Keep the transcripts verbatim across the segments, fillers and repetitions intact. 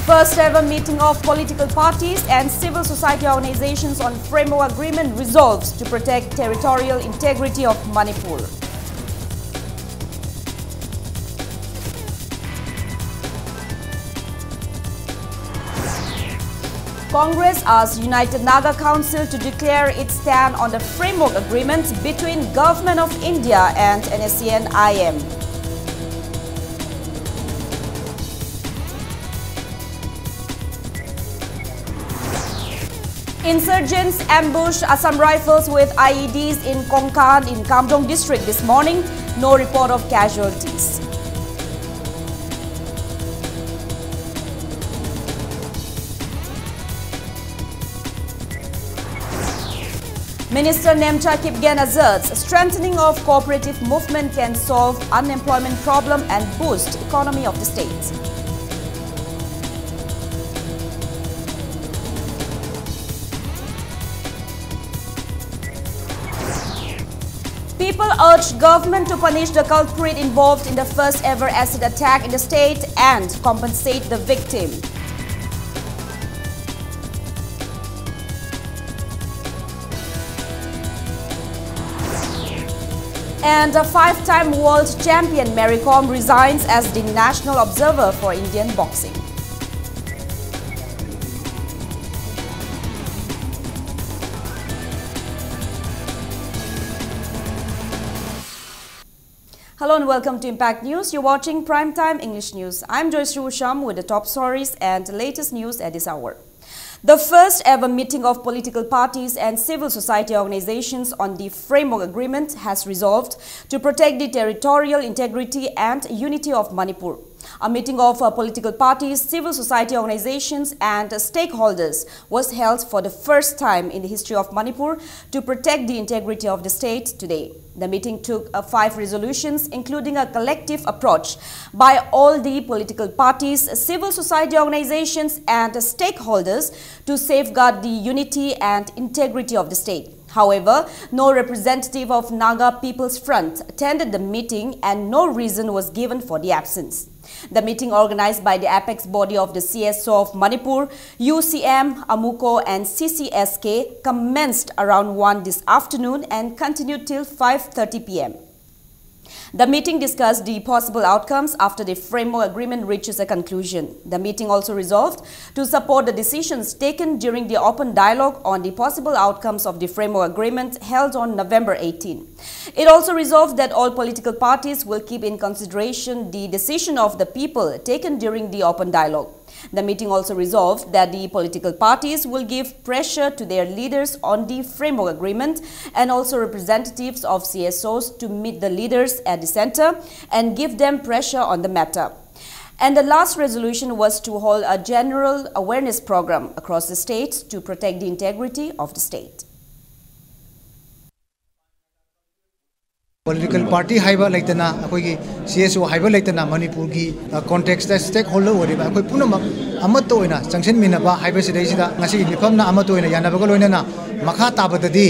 First ever meeting of political parties and civil society organizations on framework agreement resolves to protect territorial integrity of Manipur. Congress asks United Naga Council to declare its stand on the framework agreement between Government of India and N S C N I M. Insurgents ambushed Assam Rifles with I E Ds in Konkan in Kamjong district this morning. No report of casualties. Minister Nemcha Kipgen asserts strengthening of cooperative movement can solve unemployment problem and boost economy of the state. People urge government to punish the culprit involved in the first ever acid attack in the state and compensate the victim. And a five-time world champion Mary Kom resigns as the national observer for Indian boxing. Hello and welcome to Impact News. You're watching Prime Time English News. I'm Joyce Usham with the top stories and latest news at this hour. The first ever meeting of political parties and civil society organizations on the framework agreement has resolved to protect the territorial integrity and unity of Manipur. A meeting of uh, political parties, civil society organizations, and stakeholders was held for the first time in the history of Manipur to protect the integrity of the state today. The meeting took uh, five resolutions, including a collective approach by all the political parties, civil society organizations, and stakeholders to safeguard the unity and integrity of the state. However, no representative of Naga People's Front attended the meeting and no reason was given for the absence. The meeting, organized by the apex body of the C S O of Manipur, U C M, AMUCO, and C C S K, commenced around one this afternoon and continued till five thirty p m. The meeting discussed the possible outcomes after the framework agreement reaches a conclusion. The meeting also resolved to support the decisions taken during the open dialogue on the possible outcomes of the framework agreement held on November eighteen. It also resolved that all political parties will keep in consideration the decision of the people taken during the open dialogue. The meeting also resolved that the political parties will give pressure to their leaders on the framework agreement and also representatives of C S Os to meet the leaders at the center and give them pressure on the matter. And the last resolution was to hold a general awareness program across the states to protect the integrity of the state. Political party ꯍꯥꯏꯕ ꯂꯩꯇꯅ, ꯑꯩꯈꯣꯏꯒꯤ C S O ꯍꯥꯏꯕ ꯂꯩꯇꯅ, ꯃꯅꯤꯄꯨꯔꯒꯤ context ꯁ꯭ꯇꯦꯛ holder ꯑꯣꯏꯔꯤꯕ ꯑꯩꯈꯣꯏ ꯄꯨꯝꯅꯃꯛ ꯑꯃꯠꯇ ꯑꯣꯏꯅ ꯆꯪꯁꯤꯟꯃꯤꯟꯅꯕ ꯍꯥꯏꯕꯁꯤꯗꯩꯁꯤꯗ ꯉꯁꯤꯒꯤ ꯃꯤꯐꯝꯅ ꯑꯃꯠꯇ ꯑꯣꯏꯅ ꯌꯥꯅꯕꯒ ꯂꯣꯏꯅꯅ ꯃꯈꯥ ꯇꯥꯕꯗꯗꯤ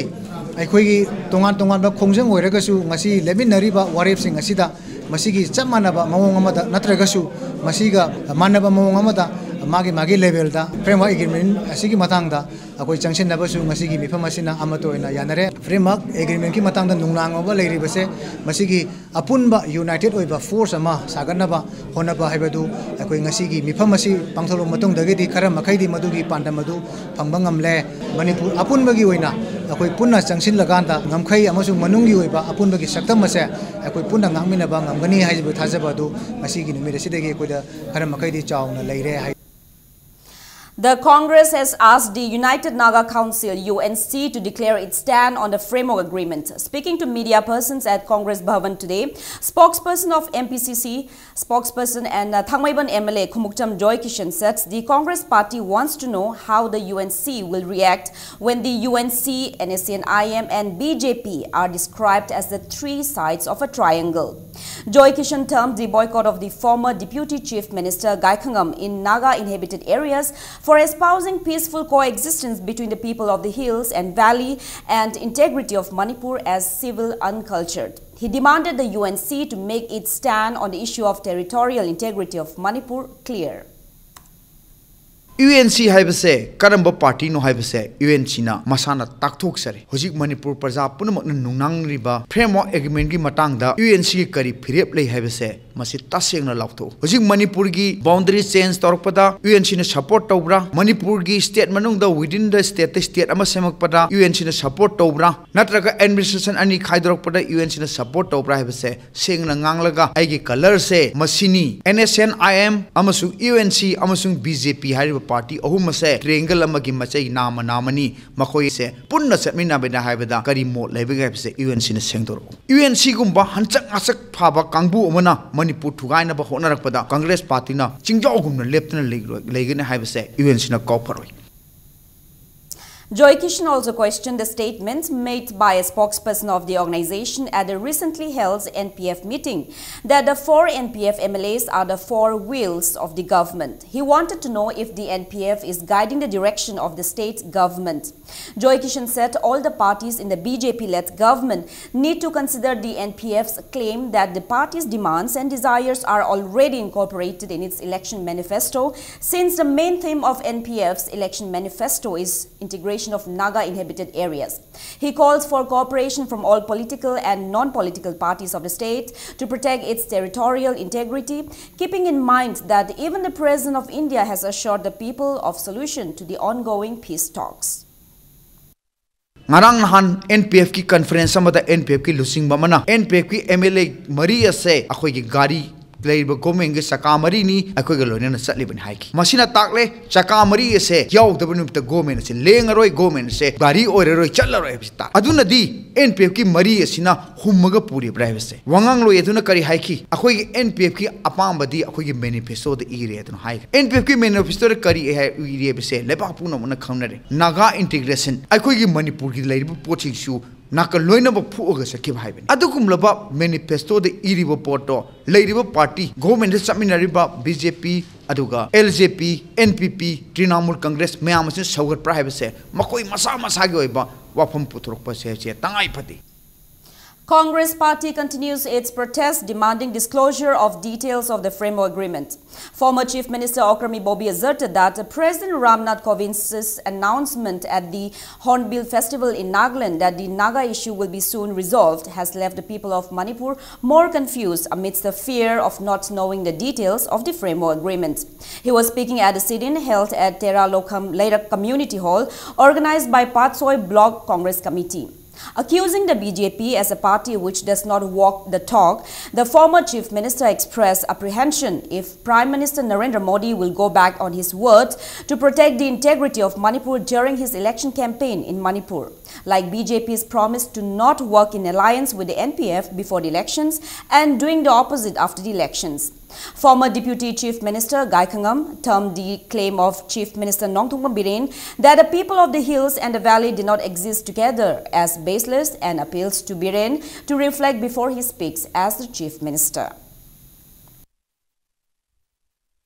ꯑꯩꯈꯣꯏꯒꯤ ꯇꯣꯉꯥꯟ ꯇꯣꯉꯥꯟꯕ ꯈꯣꯡꯖꯪ ꯑꯣꯏꯔꯒꯁꯨ ꯉꯁꯤ ꯂꯦꯞꯃꯤꯟꯅꯔꯤꯕ ꯋꯥꯔꯦꯞꯁꯤꯡ ꯑꯁꯤꯗ ꯃꯁꯤꯒꯤ ꯆꯞ ꯃꯥꯟꯅꯕ ꯃꯑꯣꯡ ꯑꯃꯗ ꯅꯠꯇ꯭ꯔꯒꯁꯨ ꯃꯁꯤꯒ ꯃꯥꯟꯅꯕ ꯃꯑꯣꯡ ꯑꯃꯗ ꯃꯥꯒꯤ ꯃꯥꯒꯤ ꯂꯦꯚꯦꯜꯗ framework agreement ꯑꯁꯤꯒꯤ ꯃꯇꯥꯡꯗ ꯑꯩꯈꯣꯏ ꯆꯪꯁꯤꯟꯅꯕꯁꯨ ꯉꯁꯤꯒꯤ ꯃꯤꯐꯝ ꯑꯁꯤꯅ ꯑꯃꯠꯇ ꯑꯣꯏꯅ ꯌꯥꯅꯔꯦ꯫ Framework agreement ꯀꯤ ꯃꯇꯥꯡꯗ ꯅꯨꯡꯅꯥꯡ ꯑꯃ ꯂꯩꯔꯤꯕꯁꯦ ꯃꯁꯤꯒꯤ ꯑꯄꯨꯟꯕ united ꯑꯣꯏꯕ force ꯑꯃ ꯁꯥꯒꯠꯅꯕ ꯍꯣꯠꯅꯕ ꯍꯥꯏꯕꯗꯨ ꯑꯩꯈꯣꯏ ꯉꯁꯤꯒꯤ ꯃꯤꯐꯝ ꯑꯁꯤ ꯄꯥꯡꯊꯣꯛꯂꯕ ꯃꯇꯨꯡꯗꯒꯤꯗꯤ ꯈꯔ ꯃꯈꯩꯗꯤ ꯃꯗꯨꯒꯤ ꯄꯥꯟꯗꯝ ꯑꯗꯨ ꯐꯪꯕ ꯉꯝꯂꯦ꯫ ꯃꯅꯤꯄꯨꯔ ꯑꯄꯨꯟꯕꯒꯤ ꯑꯣꯏꯅ ꯑꯩꯈꯣꯏ ꯄꯨꯟꯅ ꯆꯪꯁꯤꯜꯂꯀꯥꯟꯗ ꯉꯝꯈꯩ ꯑꯃꯁꯨꯡ ꯃꯅꯨꯡꯒꯤ ꯑꯣꯏꯕ ꯑꯄꯨꯟꯕꯒꯤ ꯁꯛꯇꯝ ꯑꯁꯦ ꯑꯩꯈꯣꯏ ꯄꯨꯟꯅ ꯉꯥꯛꯃꯤꯟꯅꯕ ꯉꯝꯒꯅꯤ ꯍꯥꯏꯕ ꯊꯥꯖꯕ ꯑꯗꯨ ꯉꯁꯤꯒꯤ ꯅꯨꯃꯤꯠ ꯑꯁꯤꯗꯒꯤ ꯑꯩꯈꯣꯏꯗ ꯈꯔ ꯃꯈꯩꯗꯤ ꯆꯥꯎꯅ ꯂꯩꯔꯦ ꯍꯥꯏ꯫ The Congress has asked the United Naga Council, U N C, to declare its stand on the framework agreement. Speaking to media persons at Congress Bhavan today, spokesperson of M P C C, spokesperson and uh, Thangmeiban M L A Khumukcham Joy Kishan said the Congress party wants to know how the U N C will react when the U N C, N S C N I M and B J P are described as the three sides of a triangle. Joy Kishan termed the boycott of the former Deputy Chief Minister Gaikhangam in Naga inhabited areas for espousing peaceful coexistence between the people of the hills and valley and integrity of Manipur as civil uncultured. He demanded the U N C to make its stand on the issue of territorial integrity of Manipur clear. U N C ꯍꯥꯏꯕꯁꯦ ꯀꯔꯝꯕ ꯄꯥꯔꯇꯤꯅꯣ ꯍꯥꯏꯕꯁꯦ U N ꯁꯤꯅ ꯃꯁꯥꯅ ꯇꯥꯛꯊꯣꯛꯆꯔꯦ꯫ ꯍꯧꯖꯤꯛ ꯃꯅꯤꯄꯨꯔ ꯄ꯭ꯔꯖꯥ ꯄꯨꯝꯅꯃꯛꯅ ꯅꯨꯡꯅꯥꯡꯂꯤꯕ framework agreement ꯀꯤ ꯃꯇꯥꯡꯗ ꯌꯨ ꯑꯦꯟ ꯁꯤꯒꯤ ꯀꯔꯤ ꯐꯤꯔꯦꯞ ꯂꯩ ꯍꯥꯏꯕꯁꯦ ꯃꯁꯤ ꯇꯁꯦꯡꯅ ꯂꯥꯎꯊꯣꯛꯎ꯫ ꯍꯧꯖꯤꯛ ꯃꯅꯤꯄꯨꯔꯒꯤ boundary change ꯇꯧꯔꯛꯄꯗ ꯌꯨ ꯑꯦꯟ ꯁꯤꯅ support ꯇꯧꯕ꯭ꯔꯥ? ꯃꯅꯤꯄꯨꯔꯒꯤ state ꯃꯅꯨꯡꯗ within the state ꯇ state ꯑꯃ ꯁꯦꯝꯃꯛꯄꯗ ꯌꯨ ꯑꯦꯟ ꯁꯤꯅ support ꯇꯧꯕ꯭ꯔꯥ? ꯅꯠꯇ꯭ꯔꯒ administration ꯑꯅꯤ ꯈꯥꯏꯗꯣꯔꯛꯄꯗ ꯌꯨ ꯑꯦꯟ ꯁꯤꯅ support ꯇꯧꯕ꯭ꯔꯥ ꯍꯥꯏꯕꯁꯦ ꯁꯦꯡꯅ ꯉꯥꯡꯂꯒ ꯑꯩꯒꯤ colour ꯁꯦ ꯃꯁꯤꯅꯤ꯫ N S N I M ꯑꯃꯁꯨꯡ ꯌꯨ ꯑꯦꯟ ꯁꯤ ꯑꯃꯁꯨꯡ ꯕꯤ ꯖꯦ ꯄꯤ ꯍꯥꯏꯔꯤꯕ party ꯑꯍꯨꯝ ꯑꯁꯦ triangle ꯑꯃꯒꯤ ꯃꯆꯩ ꯅꯥꯝꯃ ꯅꯥꯝꯃꯅꯤ꯫ ꯃꯈꯣꯏꯁꯦ ꯄꯨꯟꯅ ꯆꯠꯃꯤꯟꯅꯕꯅꯤ ꯍꯥꯏꯕꯗ ꯀꯔꯤ ꯃꯣꯠ ꯂꯩꯕꯒꯦ ꯍꯥꯏꯕꯁꯦ ꯌꯨ ꯑꯦꯟ ꯁꯤꯅ ꯁꯦꯡꯗꯣꯔꯛꯎ꯫ ꯌꯨ ꯑꯦꯟ ꯁꯤꯒꯨꯝꯕ ꯍꯟꯆꯛ ꯉꯥꯆꯛ ꯐꯥꯕ ꯀꯥꯡꯕꯨ ꯑꯃꯅ ꯃꯅꯤꯄꯨꯔ ꯊꯨꯒꯥꯏꯅꯕ ꯍꯣꯠꯅꯔꯛꯄꯗ ꯀꯪꯒ꯭ꯔꯦꯁ ꯄꯥꯔꯇꯤꯅ ꯆꯤꯡꯖꯥꯎꯒꯨꯝꯅ ꯂꯦꯞꯇꯅ ꯂꯩꯔꯣꯏ-, ꯂꯩꯒꯅꯤ ꯍꯥꯏꯕꯁꯦ ꯌꯨ ꯑꯦꯟ ꯁꯤꯅ ꯀꯥꯎꯐꯔꯣꯏ꯫ Joy Kishan also questioned the statements made by a spokesperson of the organization at the recently held N P F meeting that the four N P F M L As are the four wheels of the government. He wanted to know if the N P F is guiding the direction of the state government. Joy Kishan said all the parties in the B J P-led government need to consider the N P F's claim that the party's demands and desires are already incorporated in its election manifesto, since the main theme of N P F's election manifesto is integration of Naga inhabited areas. He calls for cooperation from all political and non-political parties of the state to protect its territorial integrity, keeping in mind that even the President of India has assured the people of solution to the ongoing peace talks. ꯉꯔꯥꯡ ꯅꯍꯥꯟ N P F ꯀꯤ conference ꯑꯃꯗ N P F ꯀꯤ ꯂꯨꯆꯤꯡꯕ ꯑꯃꯅ N P F ꯀꯤ M L A ꯃꯔꯤ ꯑꯁꯦ ꯑꯩꯈꯣꯏꯒꯤ ꯒꯥꯔꯤ ꯂꯩꯔꯤꯕ government ꯀꯤ ꯆꯀꯥ ꯃꯔꯤꯅꯤ ꯑꯩꯈꯣꯏꯒ ꯂꯣꯏꯅꯅ ꯆꯠꯂꯤꯕꯅꯤ ꯍꯥꯏꯈꯤ꯫ ꯃꯁꯤꯅ ꯇꯥꯛꯂꯦ ꯆꯀꯥ ꯃꯔꯤ ꯑꯁꯦ ꯌꯥꯎꯗꯕ ꯅꯨꯃꯤꯠꯇ government ꯑꯁꯦ ꯂꯦꯡꯉꯔꯣꯏ, government ꯑꯁꯦ ꯒꯥꯔꯤ ꯑꯣꯏꯔꯔꯣꯏ, ꯆꯠꯂꯔꯣꯏ ꯍꯥꯏꯕꯁꯤ ꯇꯥꯛ-, ꯑꯗꯨꯅꯗꯤ N P F ꯀꯤ ꯃꯔꯤ ꯑꯁꯤꯅ ꯍꯨꯝꯃꯒ ꯄꯨꯔꯤꯕ꯭ꯔꯥ ꯍꯥꯏꯕꯁꯦ꯫ ꯋꯥꯉꯥꯡꯂꯣꯏ ꯑꯗꯨꯅ ꯀꯔꯤ ꯍꯥꯏꯈꯤ? ꯑꯩꯈꯣꯏꯒꯤ N P F ꯀꯤ ꯑꯄꯥꯝꯕꯗꯤ ꯑꯩꯈꯣꯏꯒꯤ manifesto ꯗ ꯏꯔꯦ ꯑꯗꯨꯅ ꯍꯥꯏꯈ꯭ꯔꯦ꯫ N P F ꯀꯤ manifesto ꯗ ꯀꯔꯤ ꯍꯥꯏ-, ꯏꯔꯦ ꯍꯥꯏꯕꯁꯦ ꯂꯩꯕꯥꯛ ꯄꯨꯝꯅꯃꯛꯅ ꯈꯪꯅꯔꯦ꯫ Naga integration, ꯑꯩꯈꯣꯏꯒꯤ ꯃꯅꯤꯄꯨꯔꯒꯤ ꯂꯩꯔꯤꯕ ꯄꯣꯠꯁꯤꯡꯁꯨ ꯅꯥꯀꯜ ꯂꯣꯏꯅꯃꯛ ꯐꯨꯛꯑꯒ ꯆꯠꯈꯤꯕ ꯍꯥꯏꯕꯅꯤ꯫ ꯑꯗꯨꯒꯨꯝꯂꯕ ꯃꯦꯅꯤꯐꯦꯁꯇꯣꯗ ꯏꯔꯤꯕ ꯄꯣꯠꯇꯣ ꯂꯩꯔꯤꯕ ꯄꯥꯔꯇꯤ, ꯒꯣꯚꯔꯟꯃꯦꯟꯗ ꯆꯠꯃꯤꯟꯅꯔꯤꯕ ꯕꯤ ꯖꯦ ꯄꯤ, ꯑꯗꯨꯒ ꯑꯦꯜ ꯖꯦ ꯄꯤ, ꯑꯦꯟ ꯄꯤ ꯄꯤ, ꯇ꯭ꯔꯤꯅꯥꯃꯨꯜ ꯀꯪꯒ꯭ꯔꯦꯁ ꯃꯌꯥꯝ ꯑꯁꯤꯅ ꯁꯧꯒꯠꯄ꯭ꯔꯥ ꯍꯥꯏꯕꯁꯦ ꯃꯈꯣꯏ ꯃꯁꯥ ꯃꯁꯥꯒꯤ ꯑꯣꯏꯕ ꯋꯥꯐꯝ ꯄꯨꯊꯣꯔꯛꯄꯁꯦ ꯍꯥꯏꯕꯁꯦ ꯇꯉꯥꯏ ꯐꯗꯦ꯫ Congress party continues its protest demanding disclosure of details of the framework agreement. Former Chief Minister Okram Ibobi asserted that President Ramnath Kovind's announcement at the Hornbill Festival in Nagaland that the Naga issue will be soon resolved has left the people of Manipur more confused amidst the fear of not knowing the details of the framework agreement. He was speaking at a sit-in held at Tera Lokham Leirak Community Hall, organized by Patsoi Block Congress Committee. Accusing the B J P as a party which does not walk the talk, the former chief minister expressed apprehension if Prime Minister Narendra Modi will go back on his words to protect the integrity of Manipur during his election campaign in Manipur, like B J P's promise to not work in alliance with the N P F before the elections and doing the opposite after the elections. Former Deputy Chief Minister Gai Khangam termed the claim of Chief Minister Nongthombam Biren that the people of the hills and the valley did not exist together as baseless and appeals to Biren to reflect before he speaks as the Chief Minister.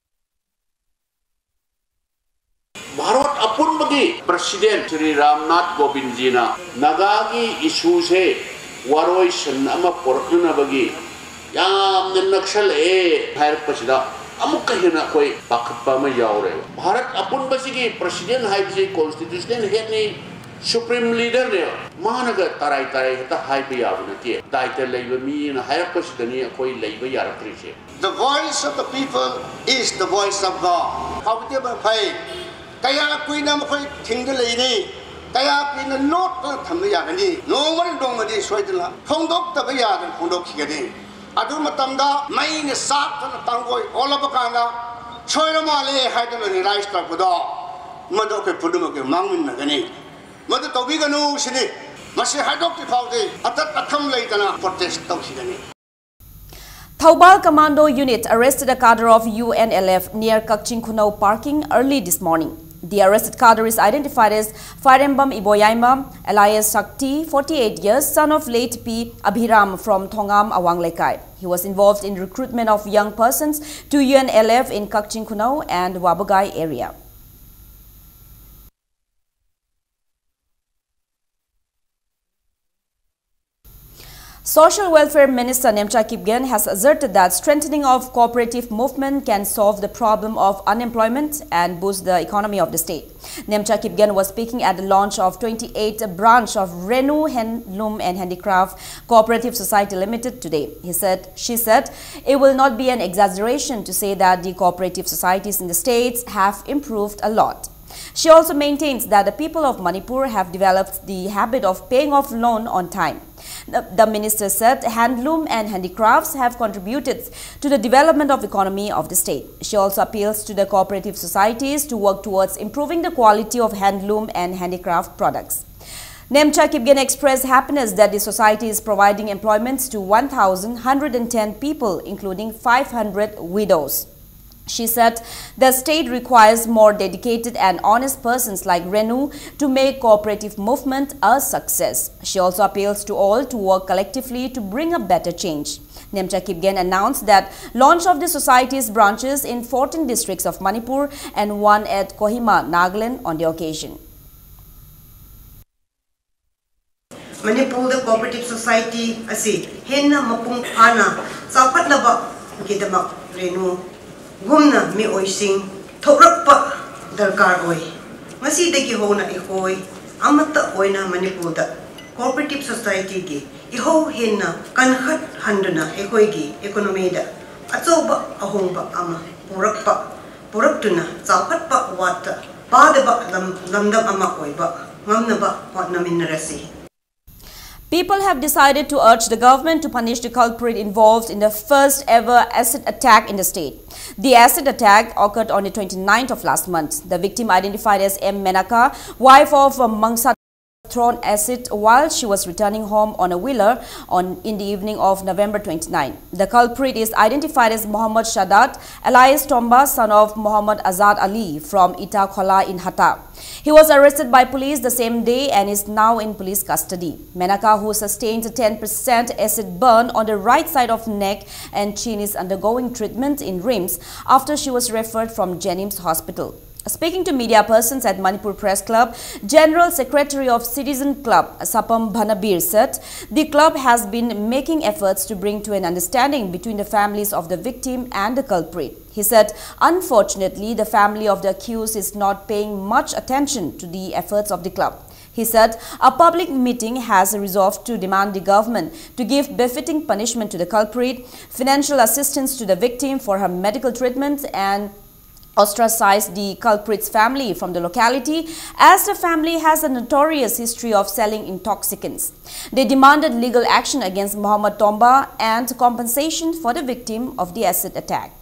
Bharat ꯑꯄꯨꯟꯕꯒꯤ president Shri Ramnath ꯀꯣꯕꯤꯟꯗꯖꯤꯅ ꯅꯥꯒꯥꯒꯤ ꯏꯁꯨꯁꯦ ꯋꯥꯔꯣꯏꯁꯤꯟ ꯑꯃ ꯄꯨꯔꯛꯅꯅꯕꯒꯤ ꯌꯥꯝꯅ ꯅꯛꯁꯜꯂꯛꯑꯦ ꯍꯥꯏꯔꯛꯄꯁꯤꯗ ꯑꯃꯨꯛꯀ ꯍꯦꯟꯅ ꯑꯩꯈꯣꯏ ꯄꯥꯈꯠꯄ ꯑꯃ ꯌꯥꯎꯔꯦꯕ꯫ Bharat ꯑꯄꯨꯟꯕꯁꯤꯒꯤ president ꯍꯥꯏꯕꯁꯤ constitutional ꯍꯦꯗꯅꯤ, supreme ꯂꯤꯗꯔꯅꯦꯕ꯫ ꯃꯥꯅꯒ ꯇꯔꯥꯏ ꯇꯔꯥꯏ ꯍꯦꯛꯇ ꯍꯥꯏꯕ ꯌꯥꯕ ꯅꯠꯇꯦ꯫ ꯗꯥꯏꯇ ꯂꯩꯕ ꯃꯤꯅ ꯍꯥꯏꯔꯛꯄꯁꯤꯗꯅꯤ ꯑꯩꯈꯣꯏ ꯂꯩꯕ ꯌꯥꯔꯛꯇ꯭ꯔꯤꯁꯦ꯫ The voice of the people is the voice of God. ꯐꯕꯗꯤ ꯑꯃ ꯐꯩ꯫ ꯀꯌꯥ ꯀꯨꯏꯅ ꯃꯈꯣꯏ ꯊꯤꯡꯗ ꯂꯩꯅꯤ? ꯀꯌꯥ ꯀꯨꯏꯅ ꯂꯣꯠꯇꯨꯅ ꯊꯝꯕ ꯌꯥꯒꯅꯤ? ꯅꯣꯡꯃꯅ ꯅꯣꯡꯃꯗꯤ ꯁꯣꯏꯗꯅ ꯐꯣꯡꯗꯣꯛꯇꯕ ꯌꯥꯗꯅ ꯐꯣꯡꯗꯣꯛꯈꯤꯒꯅꯤ꯫ ꯑꯗꯨ ꯃꯇꯝꯗ ꯃꯩꯅ ꯆꯥꯛꯇꯅ ꯇꯥꯡꯒꯣꯏ ꯑꯣꯜꯂꯕ ꯀꯥꯟꯗ ꯁꯣꯏꯔ ꯃꯥꯜꯂꯦ ꯍꯥꯏꯗꯨꯅ ꯔꯤꯌꯦꯂꯥꯏꯁ ꯇꯧꯔꯛꯄꯗꯣ ꯃꯗꯨ ꯑꯩꯈꯣꯏ ꯄꯨꯝꯅꯃꯛꯀꯤ ꯃꯥꯡꯃꯤꯟꯅꯒꯅꯤ꯫ ꯃꯗꯨ ꯇꯧꯕꯤꯒꯅꯨ ꯁꯤꯅꯤ꯫ ꯃꯁꯤ ꯍꯥꯏꯗꯣꯛꯇ꯭ꯔꯤ ꯐꯥꯎꯗꯤ ꯑꯇꯠ ꯑꯈꯝ ꯂꯩꯇꯅ protest ꯇꯧꯈꯤꯒꯅꯤ꯫ Thoubal Commando Unit arrested a cadre of U N L F near Kakching Khunau parking early this morning. The arrested cadre is identified as Fairembam Iboyaima, alias Shakti, forty-eight years, son of late P. Abhiram from Thongam Awang Lekai. He was involved in recruitment of young persons to U N L F in Kakching Khunau and Wabagai area. Social Welfare Minister Nemcha Kipgen has asserted that strengthening of cooperative movement can solve the problem of unemployment and boost the economy of the state. Nemcha Kipgen was speaking at the launch of twenty-eighth branch of Renu Handloom and Handicraft Cooperative Society Limited today. He said, she said, it will not be an exaggeration to say that the cooperative societies in the states have improved a lot. She also maintains that the people of Manipur have developed the habit of paying off loan on time. The, the minister said handloom and handicrafts have contributed to the development of economy of the state. She also appeals to the cooperative societies to work towards improving the quality of handloom and handicraft products. Nemcha Kipgen expressed happiness that the society is providing employments to one thousand one hundred and ten people, including five hundred widows. She said the state requires more dedicated and honest persons like Renu to make cooperative movement a success. She also appeals to all to work collectively to bring a better change. Nemcha Kipgen announced that launch of the society's branches in fourteen districts of Manipur and one at Kohima, Nagaland on the occasion. ꯃꯅꯤꯄꯨꯔꯗ cooperative society ꯑꯁꯤ ꯍꯦꯟꯅ ꯃꯄꯨꯡ ꯐꯥꯅ ꯆꯥꯎꯈꯠꯅꯕꯒꯤꯗꯃꯛ ꯔꯦꯅꯨꯒꯨꯝꯅ ꯃꯤꯑꯣꯏꯁꯤꯡ ꯊꯣꯛꯂꯛꯄ ꯗꯔꯀꯥꯔ ꯑꯣꯏ꯫ ꯉꯁꯤꯗꯒꯤ ꯍꯧꯅ ꯑꯩꯈꯣꯏ ꯑꯃꯠꯇ ꯑꯣꯏꯅ ꯃꯅꯤꯄꯨꯔꯗ cooperative societyꯒꯤ ꯏꯍꯧ ꯍꯦꯟꯅ ꯀꯟꯈꯠꯍꯟꯗꯨꯅ ꯑꯩꯈꯣꯏꯒꯤ economyꯗ ꯑꯆꯧꯕ ꯑꯍꯣꯡꯕ ꯑꯃ ꯄꯨꯔꯛꯄ ꯄꯨꯔꯛꯇꯨꯅ ꯆꯥꯎꯈꯠꯄ ꯋꯥꯠꯇ ꯄꯥꯗꯕ ꯂꯝ ꯂꯝꯗꯝ ꯑꯃ ꯑꯣꯏꯕ ꯉꯝꯅꯕ ꯍꯣꯠꯅꯃꯤꯟꯅꯔꯁꯤ꯫ People have decided to urge the government to punish the culprit involved in the first ever acid attack in the state. The acid attack occurred on the twenty-ninth of last month. The victim, identified as M Menaka, wife of Mangsa thrown acid while she was returning home on a wheeler on, in the evening of November twenty-nine. The culprit is identified as Mohammad Shadat, alias Tomba, son of Mohammad Azad Ali from Ita Khola in Hatta. He was arrested by police the same day and is now in police custody. Menaka, who sustained a ten percent acid burn on the right side of neck and chin, is undergoing treatment in RIMS after she was referred from JNIMS Hospital. Speaking to media persons at Manipur Press Club, General Secretary of Citizen Club, Sapam Bhanabir, said the club has been making efforts to bring to an understanding between the families of the victim and the culprit. He said, unfortunately, the family of the accused is not paying much attention to the efforts of the club. He said, a public meeting has resolved to demand the government to give befitting punishment to the culprit, financial assistance to the victim for her medical treatment, and ostracize the culprit's family from the locality, as the family has a notorious history of selling intoxicants. They demanded legal action against Mohammad Tomba and compensation for the victim of the acid attack.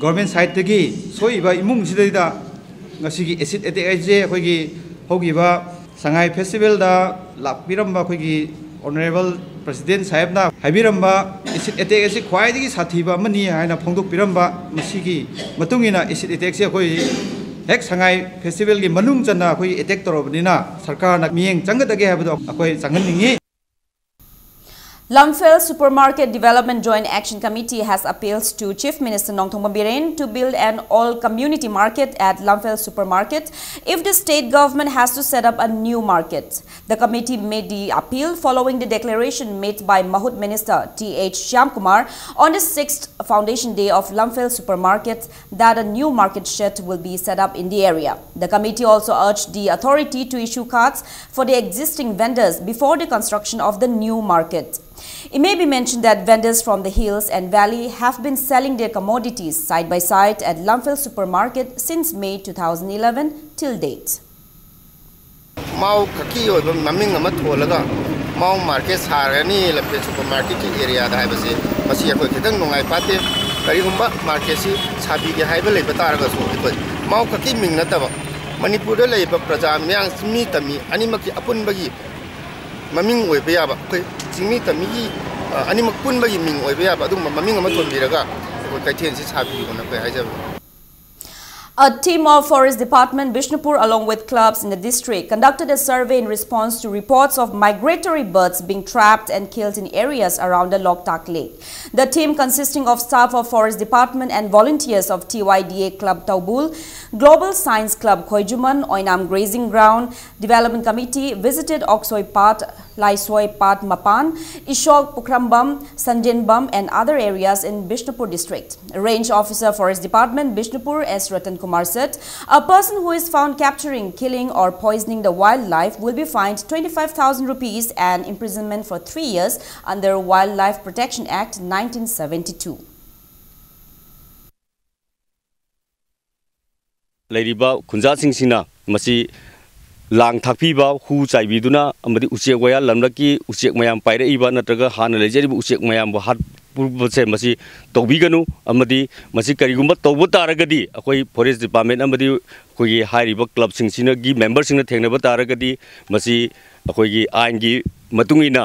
Government ꯁꯥꯏꯠꯇꯒꯤ ꯁꯣꯛꯏꯕ ꯏꯃꯨꯡꯁꯤꯗꯩꯗ ꯉꯁꯤꯒꯤ acid attack ꯍꯥꯏꯁꯦ ꯑꯩꯈꯣꯏꯒꯤ ꯍꯧꯈꯤꯕ ꯁꯉꯥꯏ ꯐꯦꯁꯇꯤꯚꯦꯜꯗ ꯂꯥꯛꯄꯤꯔꯝꯕ ꯑꯩꯈꯣꯏꯒꯤ honourable president ꯁꯥꯍꯦꯕꯅ ꯍꯥꯏꯕꯤꯔꯝꯕ acid attack ꯑꯁꯤ ꯈ꯭ꯋꯥꯏꯗꯒꯤ ꯁꯥꯊꯤꯕ ꯑꯃꯅꯤ ꯍꯥꯏꯅ ꯐꯣꯡꯗꯣꯛꯄꯤꯔꯝꯕ, ꯃꯁꯤꯒꯤ ꯃꯇꯨꯡ ꯏꯟꯅ ꯑꯦꯁꯤꯠ ꯑꯦꯇꯦꯛꯁꯦ ꯑꯩꯈꯣꯏ ꯍꯦꯛ ꯁꯉꯥꯏ ꯐꯦꯁꯇꯤꯚꯦꯜꯒꯤ ꯃꯅꯨꯡ ꯆꯟꯅ ꯑꯩꯈꯣꯏ ꯑꯦꯇꯦꯛ ꯇꯧꯔꯕꯅꯤꯅ ꯁꯔꯀꯥꯔꯅ ꯃꯤꯠꯌꯦꯡ ꯆꯪꯒꯗꯒꯦ ꯍꯥꯏꯕꯗꯣ ꯑꯩꯈꯣꯏ ꯆꯪꯍꯟꯅꯤꯡꯉꯤ꯫ Lamphel Supermarket Development Joint Action Committee has appealed to Chief Minister Nongthombam Biren to build an all-community market at Lamphel Supermarket if the state government has to set up a new market. The committee made the appeal following the declaration made by Mahut Minister T H Shyamkumar on the sixth foundation day of Lamphel Supermarket that a new market shed will be set up in the area. The committee also urged the authority to issue cards for the existing vendors before the construction of the new market. It may be mentioned that vendors from the hills and valley have been selling their commodities side by side at Lamphel Supermarket since May two thousand eleven till date. ꯃꯥꯎ ꯈꯛꯀꯤ ꯑꯣꯏꯕ ꯃꯃꯤꯡ ꯑꯃ ꯊꯣꯜꯂꯒ ꯃꯥꯎ market ꯁꯥꯔꯅꯤ ꯂꯝꯐꯦꯜ super ꯃꯥꯔꯀꯦꯠꯀꯤ ꯑꯦꯔꯤꯌꯥꯗ ꯍꯥꯏꯕꯁꯦ, ꯃꯁꯤ ꯑꯩꯈꯣꯏ ꯈꯤꯇꯪ ꯅꯨꯡꯉꯥꯏ ꯐꯥꯠꯇꯦ꯫ ꯀꯔꯤꯒꯨꯝꯕ ꯃꯥꯔꯀꯦꯠꯁꯤ ꯁꯥꯕꯤꯒꯦ ꯍꯥꯏꯕ ꯂꯩꯕ ꯇꯥꯔꯒꯁꯨ, ꯑꯩꯈꯣꯏ ꯃꯥꯎ ꯈꯛꯀꯤ ꯃꯤꯡ ꯅꯠꯇꯕ, ꯃꯅꯤꯄꯨꯔꯗ ꯂꯩꯔꯤꯕ ꯄ꯭ꯔꯖꯥ ꯃꯤꯌꯥꯝ, ꯆꯤꯡꯃꯤ ꯇꯝꯃꯤ ꯑꯅꯤꯃꯛꯀꯤ ꯑꯄꯨꯟꯕꯒꯤ ꯃꯃꯤꯡ ꯑꯣꯏꯕ ꯌꯥꯕ, ꯑꯩꯈꯣꯏ ꯆꯤꯡꯃꯤ ꯇꯝꯃꯤꯒꯤ, ꯑ, ꯑꯅꯤꯃꯛ ꯄꯨꯟꯕꯒꯤ ꯃꯤꯡ ꯑꯣꯏꯕ ꯌꯥꯕ ꯑꯗꯨꯒꯨꯝꯕ ꯃꯃꯤꯡ ꯑꯃ ꯊꯣꯟꯕꯤꯔꯒ ꯑꯩꯈꯣꯏ ꯀꯩꯊꯦꯜꯁꯤ ꯁꯥꯕꯤꯌꯨꯅ ꯑꯩꯈꯣꯏ ꯍꯥꯏꯖꯕꯅꯤ꯫ A team of Forest Department Bishnupur, along with clubs in the district, conducted a survey in response to reports of migratory birds being trapped and killed in areas around the Loktak Lake. The team, consisting of staff of Forest Department and volunteers of T Y D A Club Taubul, Global Science Club Khoijuman, Oinam Grazing Ground Development Committee, visited Oksoi Pat, Laisoi Pat Mapan, Ishok Pukhrambam, Sanjenbam, and other areas in Bishnupur district. Range Officer, Forest Department, Bishnupur, S Ratan Kumar said, a person who is found capturing, killing, or poisoning the wildlife will be fined twenty-five thousand rupees and imprisonment for three years under Wildlife Protection Act nineteen seventy-two. ꯂꯩꯔꯤꯕ ꯈꯨꯟꯖꯥꯁꯤꯡꯁꯤꯅ ꯃꯁꯤ ꯂꯥꯡ ꯊꯥꯛꯄꯤꯕ, ꯍꯨ ꯆꯥꯏꯕꯤꯗꯨꯅ ꯑꯃꯗꯤ ꯎꯆꯦꯛ ꯋꯥꯌꯥ ꯂꯝꯂꯛꯀꯤ ꯎꯆꯦꯛ ꯃꯌꯥꯝ ꯄꯥꯏꯔꯛꯏꯕ ꯅꯠꯇ꯭ꯔꯒ ꯍꯥꯟꯅ ꯂꯩꯖꯔꯤꯕ ꯎꯆꯦꯛ ꯃꯌꯥꯝꯕꯨ ꯍꯥꯠꯄꯁꯦ ꯃꯁꯤ ꯇꯧꯕꯤꯒꯅꯨ꯫ ꯑꯃꯗꯤ ꯃꯁꯤ ꯀꯔꯤꯒꯨꯝꯕ ꯇꯧꯕ ꯇꯥꯔꯒꯗꯤ ꯑꯩꯈꯣꯏ ꯐꯣꯔꯦꯁ ꯗꯤꯄꯥꯔꯠꯃꯦꯟ ꯑꯃꯗꯤ ꯑꯩꯈꯣꯏꯒꯤ ꯍꯥꯏꯔꯤꯕ ꯀ꯭ꯂꯕꯁꯤꯡꯁꯤꯅꯒꯤ ꯃꯦꯝꯕꯔꯁꯤꯡꯅ ꯊꯦꯡꯅꯕ ꯇꯥꯔꯒꯗꯤ ꯃꯁꯤ ꯑꯩꯈꯣꯏꯒꯤ ꯑꯥꯏꯟꯒꯤ ꯃꯇꯨꯡ ꯏꯟꯅ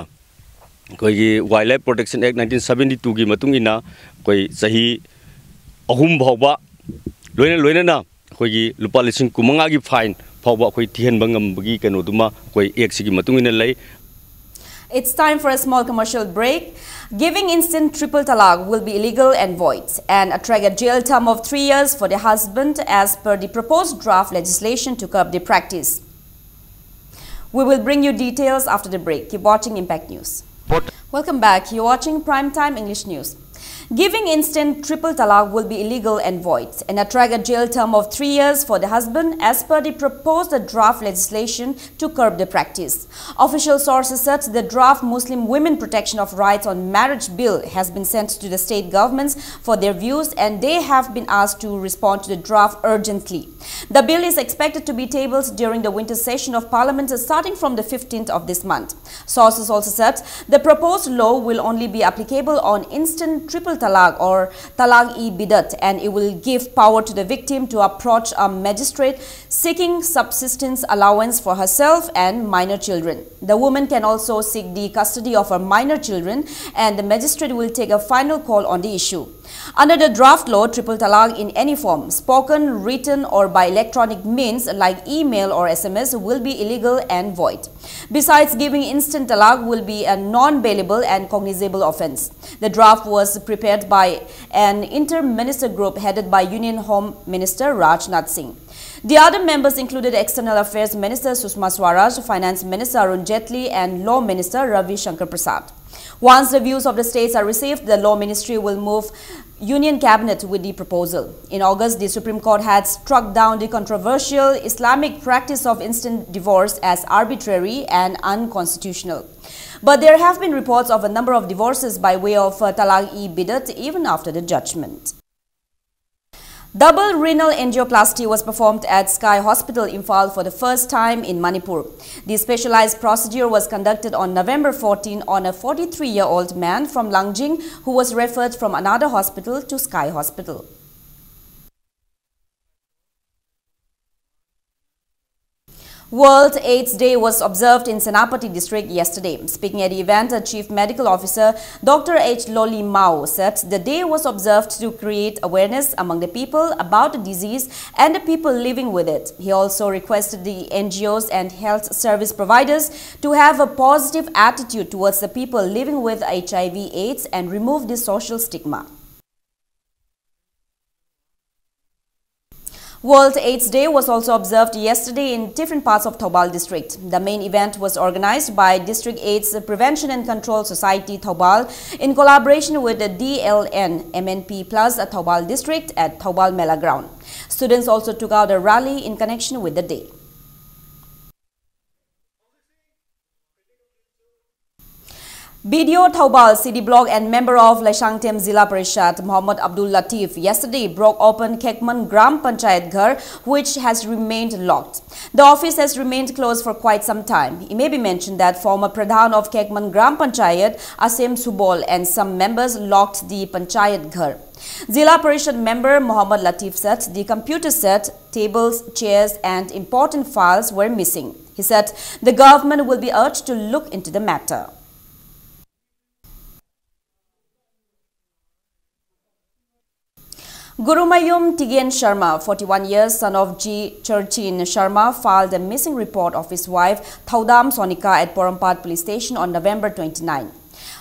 ꯑꯩꯈꯣꯏꯒꯤ Wildlife Protection Act nineteen seventy two ꯒꯤ ꯃꯇꯨꯡ ꯏꯟꯅ ꯑꯩꯈꯣꯏ ꯆꯍꯤ ꯑꯍꯨꯝ ꯐꯥꯎꯕ ꯂꯣꯏꯅ ꯂꯣꯏꯅꯅ ꯑꯩꯈꯣꯏꯒꯤ ꯂꯨꯄꯥ ꯂꯤꯁꯤꯡ ꯀꯨꯟꯃꯉꯥꯒꯤ ꯐꯥꯏꯟ ꯐꯥꯎꯕ ꯑꯩꯈꯣꯏ ꯊꯤꯍꯟꯕ ꯉꯝꯕꯒꯤ ꯀꯩꯅꯣꯗꯨꯃ ꯑꯩꯈꯣꯏ ꯑꯦꯛꯁꯤꯒꯤ ꯃꯇꯨꯡ ꯏꯟꯅ ꯂꯩ꯫ It's time for a small commercial break. Giving instant triple talaq will be illegal and void and attract a jail term of three years for the husband as per the proposed draft legislation to curb the practice. We will bring you details after the break. Keep watching Impact News. Welcome back. You're watching Prime Time English News. Giving instant triple talaq will be illegal and void and attract a jail term of three years for the husband as per the proposed draft legislation to curb the practice. Official sources said the draft Muslim Women Protection of Rights on Marriage Bill has been sent to the state governments for their views and they have been asked to respond to the draft urgently. The bill is expected to be tabled during the winter session of Parliament starting from the fifteenth of this month. Sources also said the proposed law will only be applicable on instant triple talaq or talaq-e-bid'at, and it will give power to the victim to approach a magistrate seeking subsistence allowance for herself and minor children. The woman can also seek the custody of her minor children, and the magistrate will take a final call on the issue. Under the draft law, triple talaq in any form, spoken, written, or by electronic means like email or S M S, will be illegal and void. Besides, giving instant talaq will be a non-bailable and cognizable offense. The draft was prepared by an inter-minister group headed by Union Home Minister Rajnath Singh. The other members included External Affairs Minister Sushma Swaraj, Finance Minister Arun Jaitley, and Law Minister Ravi Shankar Prasad. Once the views of the states are received, the Law Ministry will move Union Cabinet with the proposal. In August, the Supreme Court had struck down the controversial Islamic practice of instant divorce as arbitrary and unconstitutional. But there have been reports of a number of divorces by way of uh, talaq-e-bid'at even after the judgment. Double renal angioplasty was performed at Sky Hospital, Imphal, for the first time in Manipur. The specialized procedure was conducted on November fourteen on a forty-three-year-old man from Langjing who was referred from another hospital to Sky Hospital. World AIDS Day was observed in Senapati district yesterday. Speaking at the event, the Chief Medical Officer Doctor H Loli Mao said the day was observed to create awareness among the people about the disease and the people living with it. He also requested the N G Os and health service providers to have a positive attitude towards the people living with H I V AIDS and remove the social stigma. World AIDS Day was also observed yesterday in different parts of Thoubal district. The main event was organized by District AIDS Prevention and Control Society Thoubal in collaboration with the D L N M N P Plus Thoubal district at Thoubal Mela ground. Students also took out a rally in connection with the day. B D O Thoubal City Block and member of Laishangthem Zilla Parishad, Mohammad Abdul Latif, yesterday broke open Khekman Gram Panchayat Ghar, which has remained locked. The office has remained closed for quite some time. It may be mentioned that former Pradhan of Khekman Gram Panchayat, Asim Subol, and some members locked the Panchayat Ghar. Zilla Parishad member Mohammad Latif said the computer set, tables, chairs, and important files were missing. He said the government will be urged to look into the matter. Gurumayum Tigen Sharma, forty-one years, son of G Charchin Sharma, filed a missing report of his wife Thaudam Sonika at Porompat Police Station on November twenty-nine.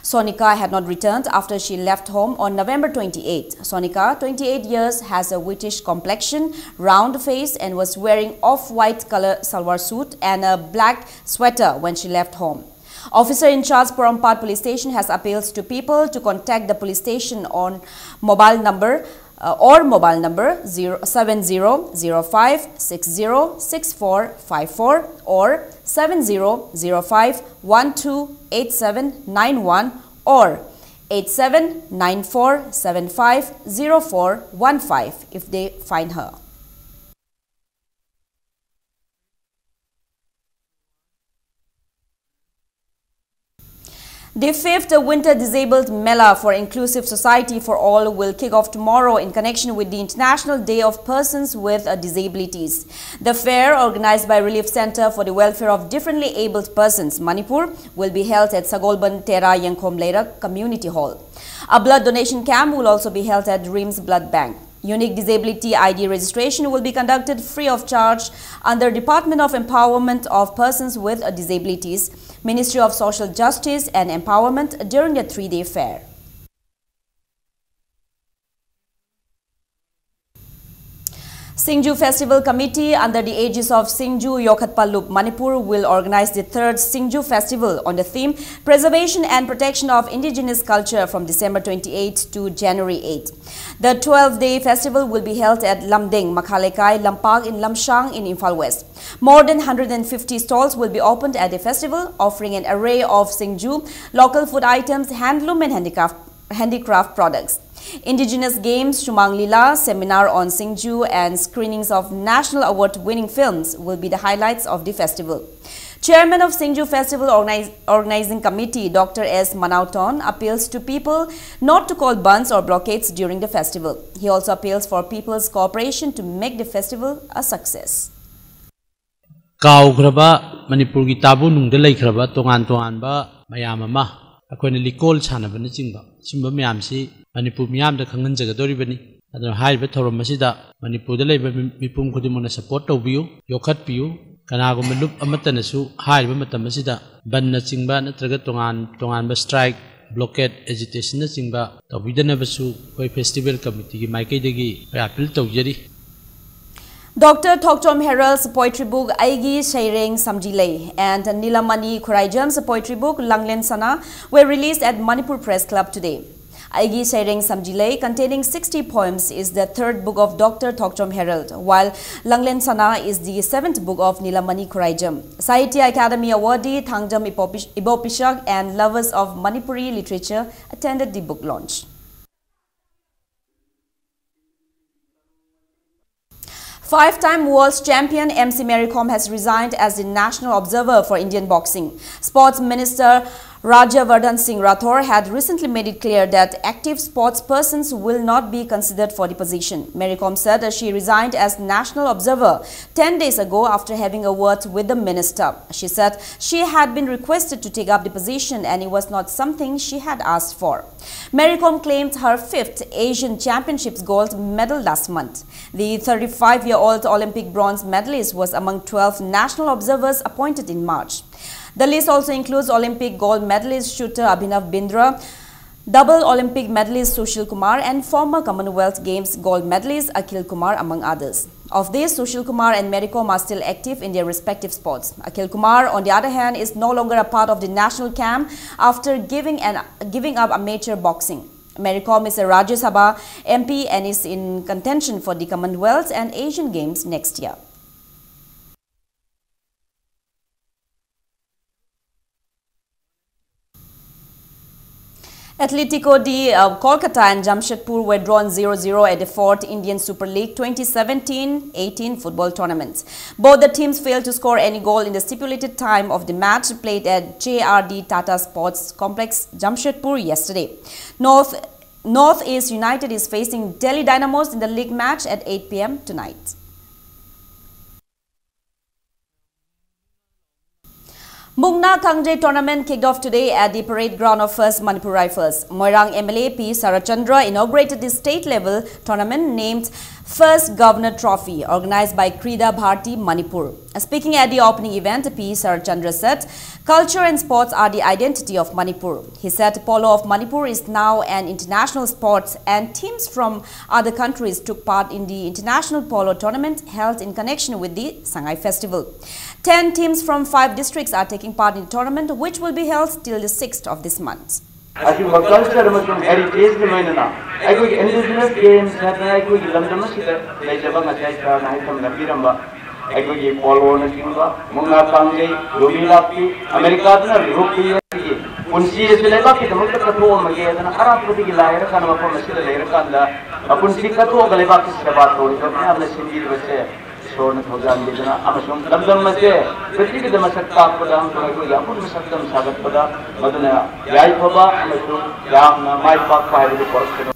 Sonika had not returned after she left home on November twenty-eight. Sonika, twenty-eight years, has a whitish complexion, round face, and was wearing off-white color salwar suit and a black sweater when she left home. Officer in charge Porompat Police Station has appealed to people to contact the police station on mobile number uh, or mobile number zero seven zero zero five six zero six four five four or seven zero zero five one two eight seven nine one or eight seven nine four seven five zero four one five if they find her. The fifth Winter Disabled Mela for Inclusive Society for All will kick off tomorrow in connection with the International Day of Persons with uh, Disabilities. The fair, organized by Relief Center for the Welfare of Differently Abled Persons, Manipur, will be held at Sagolban Tera Yangkhom Leira Community Hall. A blood donation camp will also be held at RIMS Blood Bank. Unique disability I D registration will be conducted free of charge under Department of Empowerment of Persons with Disabilities, Ministry of Social Justice and Empowerment during the three-day fair. Singju Festival Committee, under the aegis of Singju Yokhatpalup Manipur, will organize the third Singju Festival on the theme Preservation and Protection of Indigenous Culture from December twenty-eighth to January eighth. The twelve-day festival will be held at Lamdeng Makhalekai Lampak in Lamshang in Imphal West. More than one hundred fifty stalls will be opened at the festival, offering an array of Singju, local food items, handloom and handicraft, handicraft products. Indigenous games, Shumang Lila, seminar on Singju, and screenings of national award-winning films will be the highlights of the festival. Chairman of Singju Festival Organize- Organizing Committee, Doctor S Manauton, appeals to people not to call bandhs or blockades during the festival. He also appeals for people's cooperation to make the festival a success. ꯀꯥꯎꯈ꯭ꯔꯕ ꯃꯅꯤꯄꯨꯔꯒꯤ ꯇꯥꯕꯨ ꯅꯨꯡꯗ ꯂꯩꯈ꯭ꯔꯕ ꯇꯣꯉꯥꯟ ꯇꯣꯉꯥꯟꯕ ꯃꯌꯥꯝ ꯑꯃ, ꯑꯩꯈꯣꯏꯅ ꯂꯤꯀꯣꯜ ꯁꯥꯟꯅꯕꯅꯆꯤꯡꯕ, ꯁꯤꯒꯨꯝꯕ ꯃꯌꯥꯝꯁꯤ ꯃꯅꯤꯄꯨꯔ ꯃꯤꯌꯥꯝꯗ ꯈꯪꯍꯟꯖꯒꯗꯧꯔꯤꯕꯅꯤ꯫ ꯑꯗꯨꯅ ꯍꯥꯏꯔꯤꯕ ꯊꯧꯔꯝ ꯑꯁꯤꯗ ꯃꯅꯤꯄꯨꯔꯗ ꯂꯩꯕ ꯃꯤ- ꯃꯤꯄꯨꯝ ꯈꯨꯗꯤꯡꯃꯛꯅ ꯁꯄꯣꯔꯠ ꯇꯧꯕꯤꯌꯨ, ꯌꯣꯛꯈꯠꯄꯤꯌꯨ꯫ ꯀꯅꯥꯒꯨꯝꯕ ꯂꯨꯞ ꯑꯃꯠꯇꯅꯁꯨ ꯍꯥꯏꯔꯤꯕ ꯃꯇꯝ ꯑꯁꯤꯗ ꯕꯟꯅꯆꯤꯡꯕ ꯅꯠꯇ꯭ꯔꯒ ꯇꯣꯉꯥꯟ ꯇꯣꯉꯥꯟꯕ ꯁ꯭ꯇ꯭ꯔꯥꯏꯛ, ꯕ꯭ꯂꯣꯀꯦꯠ, ꯑꯦꯖꯤꯇꯦꯁꯟꯅꯆꯤꯡꯕ ꯇꯧꯕꯤꯗꯅꯕꯁꯨ ꯑꯩꯈꯣꯏ ꯐꯦꯁꯇꯤꯚꯦꯜ ꯀꯃꯤꯇꯤꯒꯤ ꯃꯥꯏꯀꯩꯗꯒꯤ ꯑꯩꯈꯣꯏ ꯑꯥꯄꯤꯜ ꯇꯧꯖꯔꯤ꯫ Doctor Thokchom Herald's poetry book Aigi Seireng Samjilei and Nilamani Khuraijam's poetry book Langlen Sana were released at Manipur Press Club today. Aigi Seireng Samjilei, containing sixty poems, is the third book of Doctor Thokchom Herald, while Langlen Sana is the seventh book of Nilamani Khuraijam. Sahitya Academy awardee Thangjam Ibopish- Ibopishak and lovers of Manipuri literature attended the book launch. Five-time world champion M C Mary Kom has resigned as the national observer for Indian boxing. Sports Minister Rajyavardhan Singh Rathore had recently made it clear that active sports persons will not be considered for the position. Mary Kom said that she resigned as national observer ten days ago after having a word with the minister. She said she had been requested to take up the position and it was not something she had asked for. Mary Kom claimed her fifth Asian Championships gold medal last month. The thirty-five-year-old Olympic bronze medalist was among twelve national observers appointed in March. The list also includes Olympic gold medalist shooter Abhinav Bindra, Double Olympic medalist Sushil Kumar and former Commonwealth Games gold medalist Akhil Kumar, among others. Of these, Sushil Kumar and Mary Kom are still active in their respective sports. Akhil Kumar, on the other hand, is no longer a part of the national camp after giving, an, giving up amateur boxing. Mary Kom is a Rajya Sabha M P and is in contention for the Commonwealth and Asian Games next year. Atletico de uh, Kolkata and Jamshedpur were drawn zero zero at the fourth Indian Super League twenty seventeen eighteen football tournament. Both the teams failed to score any goal in the stipulated time of the match played at J R D Tata Sports Complex, Jamshedpur, yesterday. North North East United is facing Delhi Dynamos in the league match at eight p m tonight. Mukna Kangje tournament kicked off today at the parade ground of First Manipur Rifles. Moirang M L A P Sarachandra inaugurated the state-level tournament named First Governor Trophy, organized by Krida Bharati Manipur. Speaking at the opening event, P Sarachandra said, "Culture and sports are the identity of Manipur." He said, "Polo of Manipur is now an international sport, and teams from other countries took part in the international polo tournament held in connection with the Sangai Festival. Ten teams from five districts are taking part in the tournament, which will be held till the sixth of this month." ꯑꯁꯤꯒꯨꯝꯕ culture ꯑꯃꯁꯨꯡ heritage ꯒꯤ ꯂꯣꯏꯅꯅ ꯑꯩꯈꯣꯏꯒꯤ indigenous games ꯍꯥꯏꯗꯅ ꯑꯩꯈꯣꯏꯒꯤ ꯂꯝꯗꯝ ꯑꯁꯤꯗ ꯂꯩꯖꯕ ꯉꯁꯥꯏ ꯁꯥꯔꯅ ꯍꯥꯏꯐꯝ ꯅꯝꯕꯤꯔꯝꯕ ꯑꯩꯈꯣꯏꯒꯤ polo ꯅꯆꯤꯡꯕ, ꯃꯨꯛꯅꯥ ꯀꯥꯡꯖꯩ, ꯌꯨꯕꯤ ꯂꯥꯛꯄꯤ, ꯑꯃꯦꯔꯤꯀꯥꯗꯅ rugby ꯑꯁꯤꯒꯤ ꯄꯨꯟꯁꯤ ꯑꯁꯤ ꯂꯩꯕꯥꯛꯀꯤꯗꯃꯛꯇ ꯀꯠꯊꯣꯛꯑꯝꯃꯒꯦ ꯍꯥꯏꯗꯅ ꯑꯔꯥꯞꯄꯗꯒꯤ ꯂꯥꯏꯔꯀꯥꯟꯗ ꯃꯐꯝ ꯑꯁꯤꯗ ꯂꯩꯔꯀꯥꯟꯗ ꯃꯄꯨꯟꯁꯤ ꯀꯠꯊꯣꯛꯑꯒ ꯂꯩꯕꯥꯛꯀꯤ ꯁꯦꯕꯥ ꯇꯧꯔꯤꯕ ꯃꯌꯥꯝꯅ ꯁꯤꯟꯕꯤꯔꯤꯕꯁꯦ ꯏꯁꯣꯔꯅ ꯊꯧꯖꯥꯟꯕꯤꯗꯨꯅ ꯑꯃꯁꯨꯡ ꯂꯝꯗꯝ ꯑꯁꯦ ꯄ꯭ꯔꯤꯊꯤꯕꯤꯗ ꯃꯁꯛ ꯇꯥꯛꯄꯗ ꯑꯃꯁꯨꯡ ꯑꯩꯈꯣꯏꯒꯤ ꯑꯄꯨꯟꯕ ꯁꯛꯇꯝ ꯁꯥꯒꯠꯄꯗ ꯃꯗꯨꯅ ꯌꯥꯏꯐꯕ ꯑꯃꯁꯨꯡ ꯌꯥꯝꯅ ꯃꯥꯏ ꯄꯥꯛꯄ ꯍꯥꯏꯕꯗꯨ ꯄꯨꯔꯛꯀꯅꯤ꯫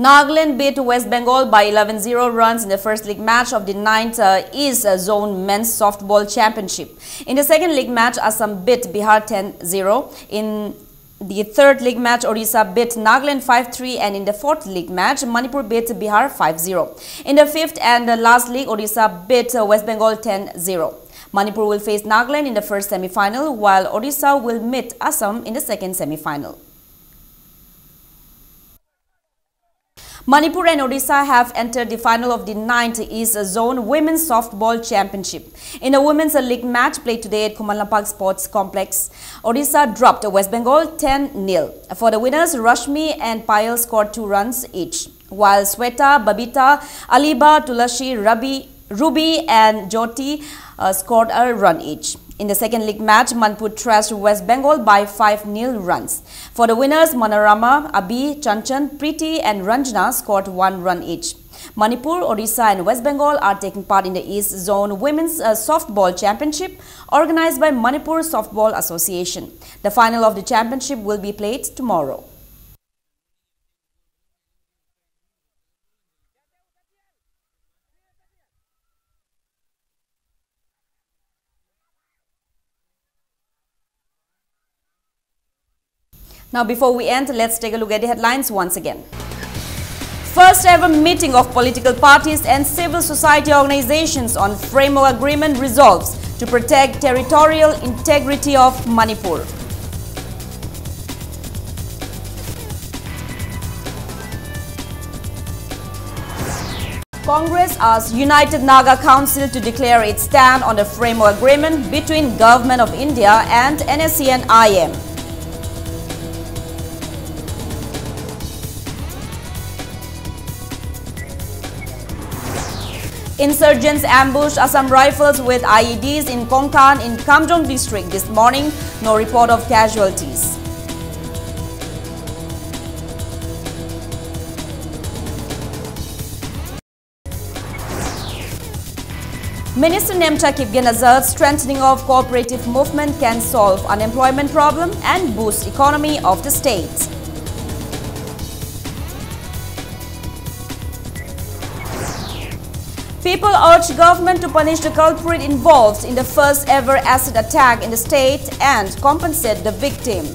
Nagaland beat West Bengal by eleven zero runs in the first leg match of the ninth uh, East uh, Zone Men's Softball Championship. In the second leg match, Assam beat Bihar ten zero. In the third leg match, Odisha beat Nagaland five three, and in the fourth leg match, Manipur beat Bihar five zero. In the fifth and the last leg, Odisha beat uh, West Bengal ten zero. Manipur will face Nagaland in the first semi-final, while Odisha will meet Assam in the second semi-final. Manipur and Odisha have entered the final of the ninth East Zone Women's Softball Championship. In a women's league match played today at Khuman Lampak Sports Complex, Odisha dropped West Bengal ten nil. For the winners, Rashmi and Payal scored two runs each, while Sweta, Babita, Aliba, Tulashi, Rabi, Ruby and Jyoti uh, scored a run each. In the second league match, Manipur thrashed West Bengal by five nil runs. For the winners, Manorama, Abhi, Chanchan, Preeti and Ranjana scored one run each. Manipur, Odisha and West Bengal are taking part in the East Zone Women's uh, Softball Championship organized by Manipur Softball Association. The final of the championship will be played tomorrow. Now, before we end, let's take a look at the headlines once again. First ever meeting of political parties and civil society organizations on framework agreement resolves to protect territorial integrity of Manipur. Congress asks United Naga Council to declare its stand on the framework agreement between Government of India and N S C N I M. Insurgents ambushed Assam Rifles with I E Ds in Konkan in Kamjong district this morning. No report of casualties. Minister Nemcha Kipgen asserts strengthening of cooperative movement can solve unemployment problem and boost economy of the state. People urge government to punish the culprit involved in the first ever acid attack in the state and compensate the victim.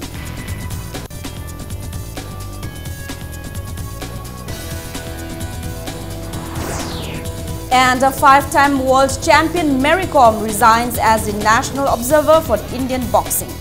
And a five-time world champion Mary Kom resigns as the national observer for Indian boxing.